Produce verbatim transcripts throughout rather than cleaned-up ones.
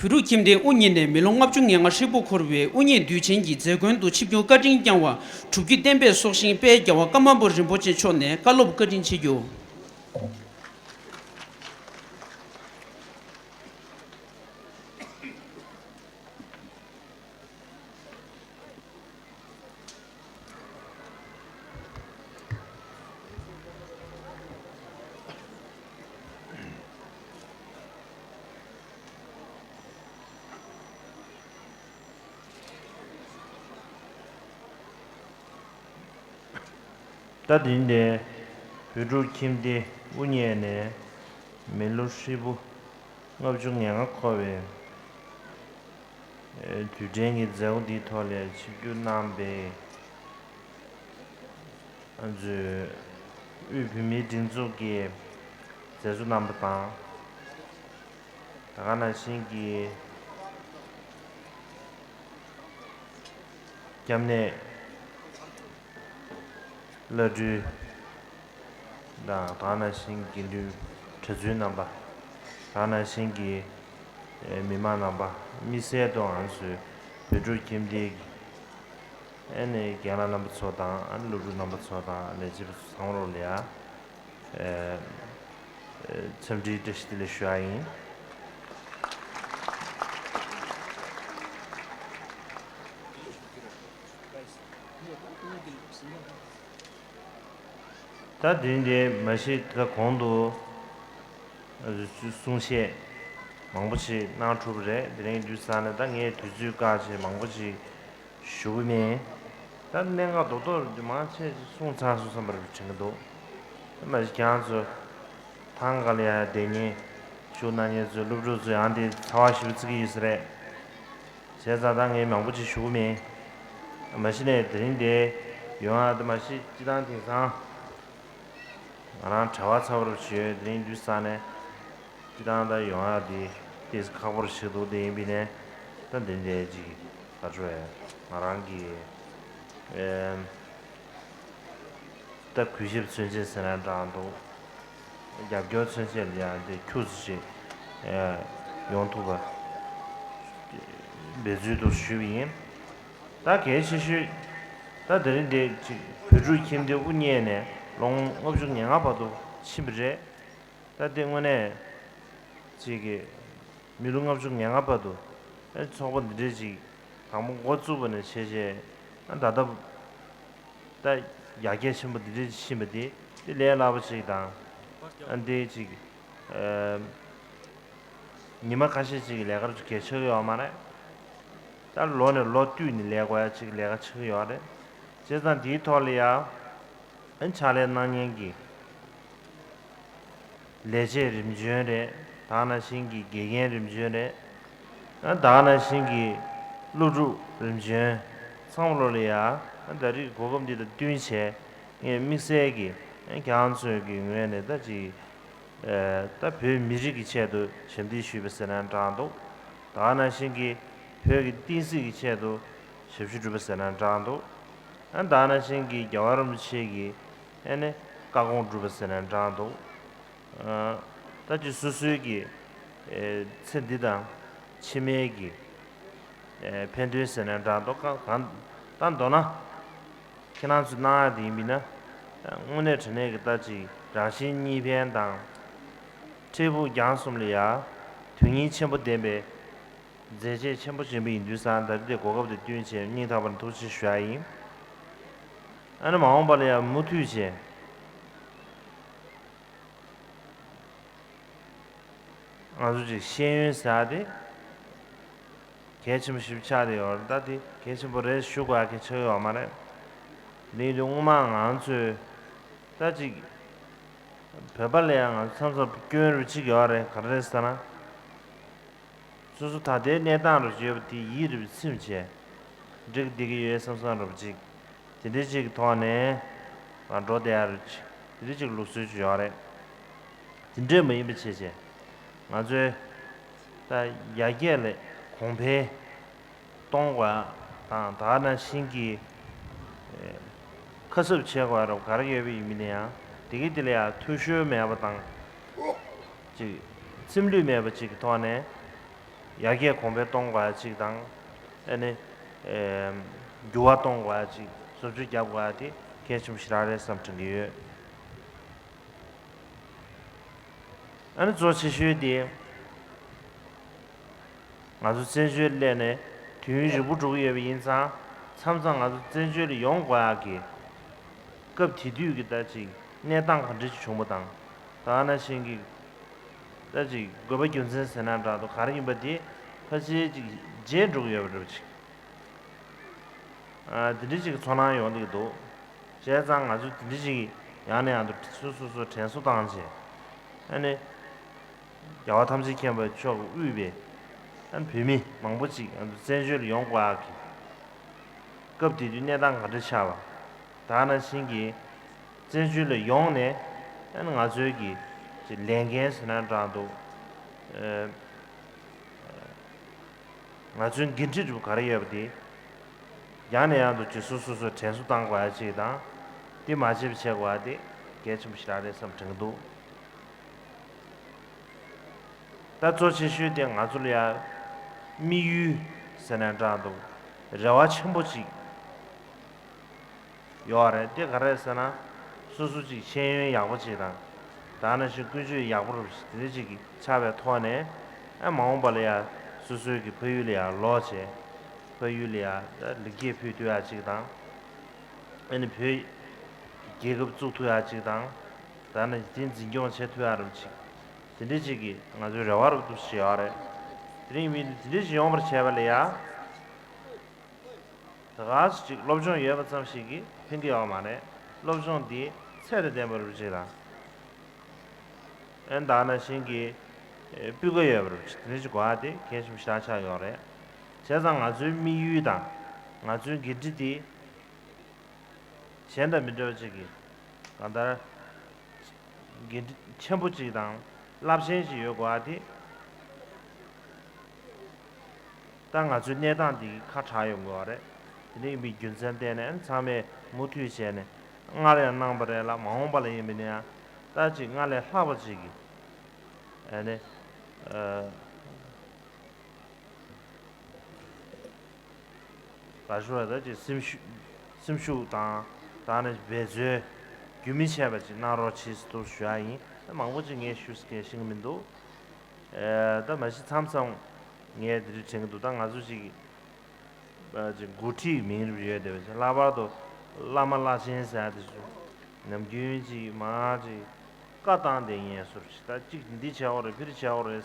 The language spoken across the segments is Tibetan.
བོད་ཕྲུག་ཁྱིམ་སྡེ་དབུ་བརྙེས་ནས་མི་ལོ་ལྔ་བཅུ་ང་ལྔ་ཧྲིལ་པོ་འཁོར་བའི་དབུ་བརྙེས་དུས་ཆེན་གྱི་མཛད་སྒོའི་ཐོག་ཆིབས་བསྒྱུར་བཀའ་དྲིན་བསྐྱངས་བ་སྒྲུབ་བརྒྱུད་བསྟན་པའི་སྲོག་ཤིང་དཔལ་རྒྱལ་བ་ཀརྨ་པ་རིན་པོ་ཆེ་མཆོག་ནས་བཀའ་སློབ་བཀའ་དྲིན་ཆེ་ཞུ། ད་དེ་ནས་བོད་ཕྲུག་ཁྱིམ་སྡེ་དབུ་བརྙེས་ནས་མི་ལོ་ཧྲིལ་པོ་ལྔ་བཅུ་ང་ལྔ་འཁོར་བའི་དུས་དྲན་གྱི་མཛད་སྒོ་འདིའི་ཐོག་ལ་ཆིབས་བསྒྱུར་གནང་པའི་ང་ཚོའི་དབུས་བོད་མིའི་སྒྲིག་འཛུགས་ཀྱི་མཛད་གཙོ་རྣམ་པ་དང་། ད་ག་ནང་བཞིན་གྱི་སྐྱབས་གནས་བླ་སྤྲུལ་དང་། ད་ག་ནང་བཞིན་དགེ་འདུན་གྲྭ་བཙུན་རྣམ་པ། ད་ག་ནང་བཞིན་གྱི་མི་མང་རྣམ་པ། དམིགས་བསལ་དུ་ང་ཚོའི་བོད་ཕྲུག་ཁྱིམ་སྡེའི་ཨ་ནི་རྒན་ལགས་རྣམ་པ་ཚོ་དང་། ཨ་ནི་སློབ་ཕྲུག་རྣམ་པ་ཚོ་དང་། ལས་བྱེད་པ་ཚོ་ཚང་མ་ལོ་ལ་ཡ། ཨེ། ཨེ། འཚམས་འདྲིའི་བཀྲ་ཤིས་བདེ་ལེགས་ཞུ་ཡ་ཡིན། ད་དེ་འདི་མ་གཞི་ད་གོང་དུ་གསུང་བཤད་མང་པོ་ཞིག་གནང་གྲུབ་པ་རེད། དེ་རིང་དུས་སང་ནས་ད་ངས་དུས་ཚོད་བཀག་བྱས་མང་པོ་ཞིག་ཞུ་གི་མེད། ད་གནད་འགག་རྡོག་རྡོག་མང་ཆེ་ཞིག་གསུངས་ཚར་སོང་བསམ་པ་རེད་དྲན་གྱི་འདུག་མ་གཞི་ཁྱེད་རང་ཚོ་ཐང་ག་ལ་ཡ་བསྡད་མཁན་བཞུགས་གནང་མཁན་ཚོའི་སློབ་ཕྲུག་ཚོ་ཡང་དེ་ཚ་བ་ཞེ་པོ་བརྩི་གི་ཡོད་ས་རེད། བྱས་ཙང་ད་ངས་མང་པོ་ཅིག་ཞུ་གི་མེད། མ་གཞི་ནས་དེ་རིང་འདིར་ཡོང་ཡག་དེ་མ་གཞི་སྤྱི་བཏང་དེང་སང་ང་རང་གྲྭ་པ་ཚ་པོ་རུ་བྱས། དེ་རིང་དུས་སང་ནས་སྤྱི་བཏང་ད་ཡོང་ཡག་དེ་ཏོག་ཙམ་ཁག་པོ་རུ་བྱེད་འདུག་དེ་ཡིན་པས་ནས་ད་འདི་འདྲའི་ཅིག་ག་ཚོད་ང་རང་གི་ཨེམ། ད་གུས་ཞབས་མཚོན་བྱེད་ཟེར་ན་འདྲ་འདུག་རྒྱབ་སྐྱོར་མཚོན་བྱེད་ལ་ཡང་དེ་ཁྱུག་ཙམ་ཞིག་ཡོང་ཐུབ་པ་འབད་རྩོལ་དུ་ཞུས་པ་ཡིན། ད་གལ་ཆེ་ཤོས་ད་དེ་རིང་འདི་ཅིག་བོད་ཕྲུག་ཁྱིམ་སྡེ་དབུ་བརྙེས་ནས་ལོ་ལྔ་བཅུ་ང་ལྔ་བར་དུ་ཕྱིན་པ་རེད། ད་དེ་དངོས་གནས་ཅིག་གི་མི་ལོ་ལྔ་བཅུ་ང་ལྔ་བར་དུ་ཨེ་ཚོགས་པ་འདི་འདྲས་ཅིག་དང་པོ་འགོ་བཙུགས་པ་ནས་བྱས་བྱས་ཨ་ད་ལྟ་ད་ཡར་རྒྱས་ཆེན་པོ་འདི་འདྲས་ཕྱིན་པ་དེ་དེ་ལས་སླ་པོ་ཅིག་དང་། ཨ་འདི་ཅིག་ཨེ་ཉི་མ་ཁ་ཤས་ཅིག་གི་ལས་ཀར་ཅིག་གལ་ཆེ་གི་ཡོད་མ་རེད། ད་ལོ་ནས་ལོ་བསྟུད་ནས་ལས་དགོས་ཡ་ཅིག་ལས་ཀ་ཆགས་ཀྱི་ཡོད་རེད། བྱས་ཙང་དེའི་ཐོག་ལ་ཡ་ཨ་ཕྱག་ལས་གནང་མཁན་གྱི་ལས་བྱེད་རིམ་བྱོན་རེད། ད་ག་ནང་བཞིན་གྱི་དགེ་རྒན་རིམ་བྱོན་རེད། ཨ་ད་ག་ནང་བཞིན་གྱི་སློབ་ཕྲུག་རིམ་བྱོན་ཚང་མ་ལོ་ལ་ཡ་ཨ་ད་རེས་གོ་སྐབས་འདི་དང་བསྟུན་བྱས་ངས་དམིགས་བསལ་གྱི་ཨ་ཁྱེད་རང་ཚོའི་གི་ངོས་ནས་ད་ཅིག་ཨ་ད་བོད་མི་རིགས་ཀྱི་ཆེད་དུ་ཞབས་འདེགས་ཞུས་པ་ཟེར་ན་འདྲ་འདུག་ད་ག་ནང་བཞིན་གྱི་བོད་ཀྱི་བསྟན་སྲིད་ཀྱི་ཆེད་དུ་ཞབས་ཞུ་བསྒྲུབས་པ་ཟེར་ན་འདྲ་འདུག་ཨ་ད་ག་ནང་བཞིན་གྱི་རྒྱལ་བ་རིན་པོ་ཆེ་གི་ཨ་ནི་བཀའ་དགོངས་བསྒྲུབས་པ་ཟེར་ན་འདྲ་འདུག་ཨ་ད་ཅི་སོ་སོའི་གི་ཨེ་ཚེ་འདི་དང་ཕྱི་མའི་གི་ཨེ་ཕན་དོན་ཟེར་ན་འདྲ་འདུག་གང་གང་ད་མདོར་ན་ཁྱེད་རང་ཚོས་གནང་ཡག་དེ་ཡིན་པས་ན། དངོས་གནས་དྲང་གནས་ཀྱི་ད་ཅིག་རང་གཞན་གཉིས་ཕན་དང་། འཕྲལ་ཕུགས་རྒྱང་གསུམ་ལ་ཡ་དོན་སྙིང་ཆེན་པོ་ལྡན་པའི་མཛད་རྗེས་ཆེན་པོ་ཅིག་ཡིན་པ་ཡིན་དུས་ཙང་ད་རེས་དེ་གོ་སྐབས་དེ་བསྟུན་བྱས་སྙིང་ཐག་པ་ནས་ཐུགས་རྗེ་ཆེ་ཞུ་ཡག་ཡིན། ཨ་ནི་མ་འོངས་པ་ལ་ཡང་མུ་མཐུད་བྱས། ང་ཚོ་ཅིག་ཤེས་ཡོན་ཟེར་ཡག་དེ་གལ་ཆེན་པོ་ཞིག་ཆགས་བསྡད་ཡོད་རེད། ད་དེ་གལ་ཆེན་པོ་རེད་ཞུ་དགོས་ཡག་གི་ཆགས་ཡོད་མ་རེད། དེ་ཡིན་དུས་སྔོན་མ་ང་ཚོས་ད་ཅིག་བོད་པ་ལ་ཡང་ང་ཚོ་མཚམས་མཚམས་སྐྱོན་རུ་ཅིག་ཡོད་རེད། ག་རེ་རེད་ཟེར་ན། སོ་སོ་ད་ལྟའི་གནས་སྟངས་རུ་ཡོད་པ་དེ་ཡིད་རུ་ཚིམ་བྱས། འགྲིག་བསྡད་ཀྱི་ཡོད་བསམ་བསམ་རུ་ཅིག་དེ་འདྲའི་ཅིག་གི་ཐོག་ནས་ང་འགྲོ་བསྡད་ཡག་རུ་ཅིག་དེ་འདྲའི་ཅིག་ལུགས་སྲོལ་ཅིག་ཡོད་རེད། དེ་འདྲས་མ་ཡིན་པ་བྱས་བྱས། ང་ཚོའི་ད་ཡར་རྒྱས་ལ་གོང་འཕེལ་གཏོང་དགོས་ཡག་དང་། ད་ག་ནང་བཞིན་གྱི་ཁ་གསབ་བྱེད་དགོས་ཡག་རུ་ག་རེ་ཡོད་པ་ཡིན་མིན་ན་ཡང་དེ་གི་དེ་ལ་ཡང་འཐུས་ཤོར་མེད་པ་དང་། ཅིག་ཚིམ་ལུས་མེད་པ་ཅིག་གི་ཐོག་ནས་ ཡར་རྒྱས་གོང་འཕེལ་གཏོང་དགོས་ཡ་ཅིག་དང་། ཨ་ནི་ཨེམ། འགྱུར་བ་གཏོང་དགོས་ཡ་ཅིག་བཟོ་བཅོས་རྒྱབ་དགོས་ཡ་དེ་གལ་ཆེན་པོ་ཞེ་དྲག་རེད་བསམ་དྲན་གྱི་ཡོད། ཨ་ནི་གཙོ་ཆེ་ཤོས་དེ། ང་ཚོ་བཙན་བྱོལ་སླེབས་ནས་དུས་ཡུན་རིང་པོ་འགྲོ་གི་ཡོད་པ་ཡིན་ཙང་། མཚམས་མཚམས་ང་ཚོ་བཙན་བྱོལ་ལ་ཡོང་དགོས་ཡག་གི་སྐབས་དེ་དུས་ཀྱི་ད་ཅིག་གནས་སྟངས་ག་འདྲ་ཞིག་བྱུང་བ་དང་། ད་ག་ནང་བཞིན་གྱི་ད་ཅིག་དགོས་པ་རྒྱུ་མཚན་ཟེར་ན་འདྲ་འདུག་ག་རེ་ཡིན་པ་དེ་ཕལ་ཆེར་ཅིག་བརྗེད་འགྲོ་གི་ཡོད་པ་འདྲ་པོ་ཅིག་ཨ། དེ་འདྲ་ཅིག་གི་ཚོར་སྣང་ཡོང་གི་འདུག་བྱས་ཙང་ང་ཚོས་དེ་འདྲ་ཅིག་གི་ཡང་ནས་ཡང་དུ་སོ་སོ་སོ་དྲན་གསོ་བཏང་བྱས། ཨ་ནི། རྒྱལ་བ་ཐམས་ཅད་མཁྱེན་པ་མཆོག་གིས་དབུས་པའི་ཨ་ནི་བོད་མི་མང་པོ་ཅིག་ང་ཚོ་བཙན་བྱོལ་ལ་ཡོང་དགོས་ཡག་གི་སྐབས་དེ་དུས་གནས་སྟངས་ག་འདྲ་ཆགས་པ། ད་ག་ནང་བཞིན་གྱི་བཙན་བྱོལ་ལ་ཡོང་ནས་ཨ་ནི་ང་ཚོའི་གི་ཅིག་ལས་འགན་ཟེར་ན་འདྲ་འདུག་ཨ། ང་ཚོའི་འགན་འཁྲི་རུ་ག་རེ་ཡོད་པ་དེ། ཡང་ནས་ཡང་དུ་ཇི་སོ་སོ་སོས་དྲན་གསོ་བཏང་དགོས་ཡ་ཅིག་དང་། དེ་མ་བྱས་པ་བྱེད་དགོས་ཡ་དེ་གལ་ཆེན་པོ་ཞེ་དྲག་རེད་བསམ་དྲན་གྱི་འདུག་ད་གཙོ་ཆེ་ཤོས་དེ་ང་ཚོ་ལ་ཡ་དམིགས་ཡུལ་ཟེར་ན་འདྲ་འདུག་རེ་བ་ཆེན་པོ་ཅིག་ཡོད་རེད། དེ་ག་རེ་ཟེར་ན། སོ་སོ་ཅིག་ཤེས་ཡོན་ཡག་པོ་ཅིག་དང་། ད་ནང་བཞིན་ཀུན་སྤྱོད་ཡག་པོ་རུ་དེ་འདྲ་ཅིག་གི་ཆགས་པའི་ཐོག་ནས། ཨ། མ་འོངས་པ་ལ་ཡ་སོ་སོའི་གི་ཕ་ཡུལ་ལ་ཡ་ལོག་བྱས། ཕ་ཡུལ་ལ་ཡ་ད་ལེགས་སྐྱེས་ཕུལ་ཐུབ་ཡ་ཅིག་དང་། ཨ་ནི་བོད་རྒྱལ་ཁབ་བཙུགས་ཐུབ་ཡ་ཅིག་དང་། ད་ནི་དེ་འཛིན་སྐྱོང་བྱེད་ཐུབ་ཡ་རུ་ཅིག་དེ་འདྲ་ཅིག་གི་ང་ཚོའི་རེ་བ་རུ་འདུག་ཞེས་ཡོད་རེད། དེ་རིང་མི་དེ་འདྲ་ཞིག་ཡོང་བར་བྱས་པ་ལ་ཡ། ད་ག་ཅིག་སློབ་སྦྱོང་ཡོད་པ་ཙམ་ཞིག་གིས་ཕན་གྱི་ཡོད་མ་རེད། སློབ་སྦྱོང་འདི་ཚད་དང་ལྡན་པ་རུ་ཅིག་དང་། ཨན་ད་ནང་བཞིན་གྱི་ཨེ་སྤུས་ཀ་ཡོད་པ་རུ་ཅིག་དེ་འདྲ་ཅིག་དགོས་ཡ་དེ་གལ་ཆེན་པོ་ཞེ་དྲག་ཆགས་ཡོད་རེད། བྱས་ཙང་ང་ཚོའི་དམིགས་ཡུལ་དང་ང་ཚོའི་འགན་འཁྲི་དེ། གཞན་དང་མི་འདྲ་བ་ཅིག་གིས་གང་ལྟར་འགན་འཁྲི་ཆེན་པོ་ཅིག་དང་རླབས་ཆེན་ཞིག་ཡོད་དགོས་པ་དེ། ད་ང་ཚོའི་གནས་སྟངས་འདི་གི་ཁ་གྲག་ཡོང་དགོས་པ་རེད། དེ་འདྲ་ཡིན་པའི་རྒྱུ་མཚན་བརྟེན་ནས་ཚང་མས་མུ་མཐུད་བྱས་ནས་སྔར་ཡང་གནང་བ་རེད་ལ། མ་འོངས་པ་ལ་ཡིན་པ་ཡིན་ན་ཡང་ད་ཅིག་སྔར་ལས་ལྷག་པ་ཅིག་གིས་ཨ་ནི་ཨ། ག་ཞུ་བ་ད་ཅིག་སེམས་ཤུགས་སེམས་ཤུགས་དང་། ད་ནི་འབད་རྩོལ་རྒྱུན་མི་ཆད་པ་ཅིག་གནང་རོགས་གྱིས་ཟེར་ཞུ་ཡ་ཡིན། ད་མང་པོ་ཅིག་ངས་ཞུ་ཟེར་མཁན་ཤེས་ཀྱི་མི་འདུག་ཨེ། ད་མ་གཞི་མཚམས་མཚམས་ངས་འདི་འདྲ་དྲན་གྱི་འདུག་ད་ང་ཚོ་ཅིག་ཅིག་འགོ་ཁྲིད་མིང་རུ་ཡོད་བསྡད་པ་ཅིག་ལྷག་པར་དུ་བླ་མ་བླ་ཆེན་ཟེར་ཡ་དེ་ཚོ་ནམ་རྒྱུན་ཅིག་མང་ཅིག་བཀའ་བཏང་བསྡད་མཁན་བཟོ་འདྲ་ཅིག་ད་ཅིག་འདི་བྱེད་དགོས་རེད། ཕིར་བྱེད་དགོས་རེད་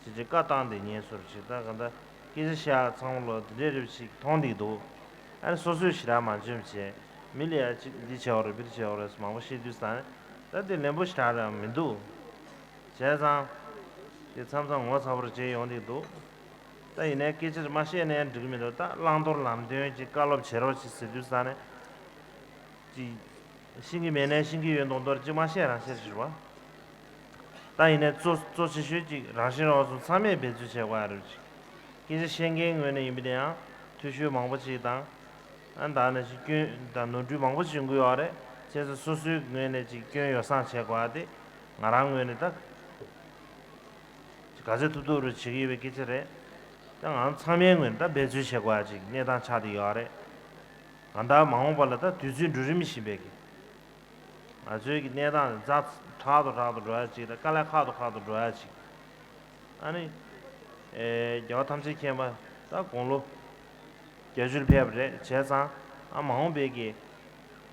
ཟེར་ཅིག་བཀའ་བཏང་བསྡད་མཁན་བཟོ་འདྲ་ཅིག་ད་ག་ད་སྐད་ཆ་བཤད་ཚང་མ་ལོ་དེ་འདྲས་རེ་ཞིག་མཐོང་བསྡད་འདུག་ཨ་ནི་སོ་སོས་ཞེ་དྲག་མ་འཇོན་བྱས། མི་ལ་ཡ་ཅིག་འདི་བྱེད་དགོས་རེད། ཕིར་བྱེད་དགོས་རེད་ཟེར་མང་པོ་བཤད་དུས་ཙང་ནས་ད་དེ་ལན་པོ་ཞེ་དྲག་རང་མི་འདུག་བྱས་ཙང་དེ་མཚམས་མཚམས་ངོ་ཚ་པོ་རུ་བྱས་ཡོང་བསྡད་འདུག་ད་ཡིན་ནའི་སྐད་ཆ་མ་བཤད་ནའི་འགྲིག་གི་མི་འདུག་ད་བླང་དོར་ལམ་སྟོན་ཅིག་བཀའ་སློབ་བྱེད་རོགས་ཅིག་ཟེར་དུས་ཙང་ནས། ཅིག་ཤེས་ཀྱི་མེད་ནའི་ཤེས་ཀྱི་ཡོད་མདོག་མདོག་ཅིག་མ་བཤད་རང་བཤད་ཞུ་བ། ད་ཡིན་ནའི་གཙོ་གཙོ་ཆེ་ཤོས་ཅིག་རང་བཞིན་རོགས་ཚོ་ཚང་མས་འབད་རྩོལ་བྱེད་དགོས་ཡ་རེད་ཅིག་སྐད་ཆ་བཤད་མཁན་ངོས་ནས་ཡིན་པ་དེ་ཡང་འཐུས་ཤོར་མང་པོ་ཅིག་དང་། ཨ་ད་ནང་བཞིན་སྐྱོན་དང་ནོར་འཁྲུལ་མང་པོ་ཅིག་ཡོང་གི་ཡོད་རེད། བྱས་ཙང་སོ་སོའི་ངོས་ནས་ཅིག་སྐྱོན་ཡོ་བསྲང་བྱེད་དགོས་ཡ་དེ་ང་རང་ངོས་ནས་ད་ག་ཚོད་ཐུབ་ཐུབ་རུ་བྱེད་ཀྱི་ཡོད་པའི་སྐད་ཆ་རེད། ད་ང་ཚང་མའི་ངོས་ནས་ད་འབད་རྩོལ་བྱེད་དགོས་ཡ་ཅིག་གནས་སྟངས་ཆགས་བསྡད་ཡོད་རེད། གང་ལྟར་མ་འོངས་པ་ལ་ད་དུས་ཚོད་འགྲོ་རིམ་བཞིན་པའི་གི་ང་ཚོའི་གི་གནས་སྟངས་ཛ་དྲག་ཏུ་དྲག་ཏུ་འགྲོ་ཡ་ཅིག་དང་དཀའ་ལས་ཁག་ཏུ་ཁག་ཏུ་འགྲོ་ཡ་ཅིག་ཨ་ནི། ཨེ། རྒྱལ་བ་ཐམས་ཅད་མཁྱེན་པ་ད་དགུང་ལོ་བརྒྱད་ཅུར་ཕེབས་པ་རེད། བྱས་ཙང་ཨ་མ་འོངས་པའི་གི་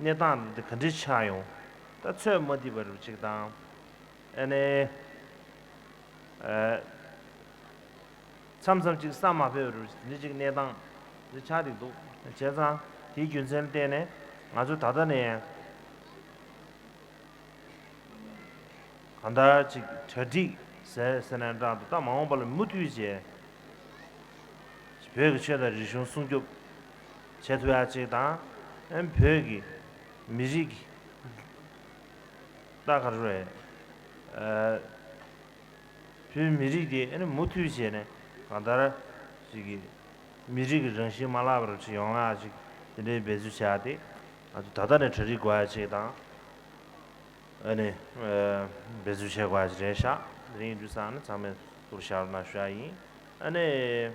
གནས་སྟངས་འདི་ག་འདྲ་ཆགས་ཡོང་། ད་ཚོད་མ་ཐིག་པ་རུ་ཅིག་དང་། ཨ་ནི། ཨེ། མཚམས་མཚམས་ཅིག་བསམ་མ་ཕོད་རུ་འདི་ཅིག་གནས་སྟངས་འདི་ཆགས་བསྡད་འདུག་བྱས་ཙང་དེའི་རྒྱུ་མཚན་ལ་བརྟེན་ནས་ང་ཚོ་ད་ལྟ་ནས་གང་ལྟར་ཅིག་གྲ་སྒྲིག་ཟེར་ཟེར་ནས་འདྲ་འདུག་ད་མ་འོངས་པ་ལ་མུ་མཐུད་བྱས་བོད་ཀྱི་ཆོས་དང་རིག་གཞུང་སྲུང་སྐྱོབ་བྱེད་ཐུབ་ཡ་ཅིག་དང་། ཨེ་བོད་ཀྱི་མི་རིགས་ཀྱི་ད་ག་རེ་རེད། ཨ། བོད་མི་རིགས་དེ་ཨ་ནི་མུ་མཐུད་བྱས་ནས་གང་ལྟར་ཅིག་གི་མི་རིགས་ཀྱི་རང་བཞིན་མ་བརླག་པར་ཅིག་ཡོང་ཡག་ཅིག་དེ་འདྲའི་འབད་རྩོལ་བྱས་ཏེ་ང་ཚོ་ད་ལྟ་ནས་གྲ་སྒྲིག་དགོས་ཡ་ཅིག་དང་། ཨ་ནི་འབད་རྩོལ་བྱེད་དགོས་ཡ་ཅིག་རེད་ཤག་དེ་རིང་ཡིན་དུས་ཙང་ནི་ཚང་མས་ཐུགས་ལ་བཞག་རོགས་གནང་ཞུ་ཡ་ཡིན། ཨ་ནི་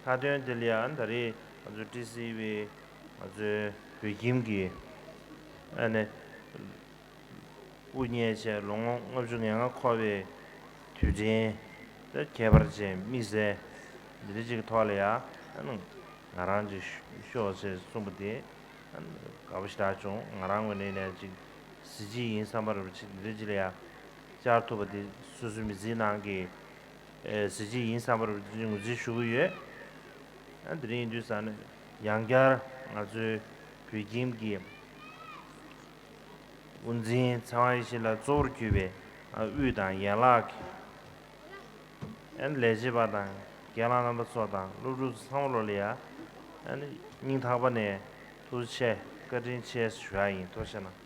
མཐའ་དོན་དེ་ལ་ཡང་ད་རེས་ང་ཚོའི་ཊི་སི་ཝི་ང་ཚོའི་བོད་ཁྱིམ་གྱི་ཨ་ནི་དབུ་བརྙེས་བྱས་ལོ་ངོ་ལྔ་བཅུ་ང་ལྔ་འཁོར་བའི་དུས་དྲན་དེ་ཁྱད་པར་ཅན་དམིགས་བསལ་འདི་འདྲ་ཅིག་གི་ཐོག་ལ་ཡང་ཨ་ནི་ང་རང་ཅིག་ཤོག་ཅེས་གསུངས་པ་དེ་ཨ་ནི་དགའ་པོ་ཞེ་དྲག་བྱུང་། ང་རང་ངོས་ནས་ནས་ཅིག་གཟི་བརྗིད་ཡིན་བསམ་པ་རུ་ཅིག་འདི་འདྲ་ཅིག་ལ་ཡང་བཅར་ཐུབ་པ་དེ་སོ་སོའི་མི་ཚེའི་ནང་གི་ཨེ་གཟི་བརྗིད་ཡིན་བསམ་པ་རུ་ཅིག་ངོས་འཛིན་ཞུ་གི་ཡོད། ཨ་དེ་རིང་ཡིན་དུས་ཙང་ནས་ཡང་བསྐྱར་ང་ཚོའི་བོད་ཁྱིམ་གྱི་དབུ་འཛིན་ཚེ་དབང་ཡེ་ཤེས་ལགས་གཙོ་བོར་གྱུར་པའི་ཨ་དབུས་དང་ཡན་ལག་གི་ཨ་ནི་ལས་བྱེད་པ་དང་རྒན་ལགས་རྣམ་པ་ཚོ་དང་སློབ་ཕྲུག་ཚོ་ཚང་མ་ལོ་ལ་ཡ་ཨ་ནི་སྙིང་ཐག་པ་ནས་ཐུགས་རྗེ་ཆེ་བཀའ་དྲིན་ཆེ་ཞུ་ཡ་ཡིན། ཐུགས་རྗེ་གནང་།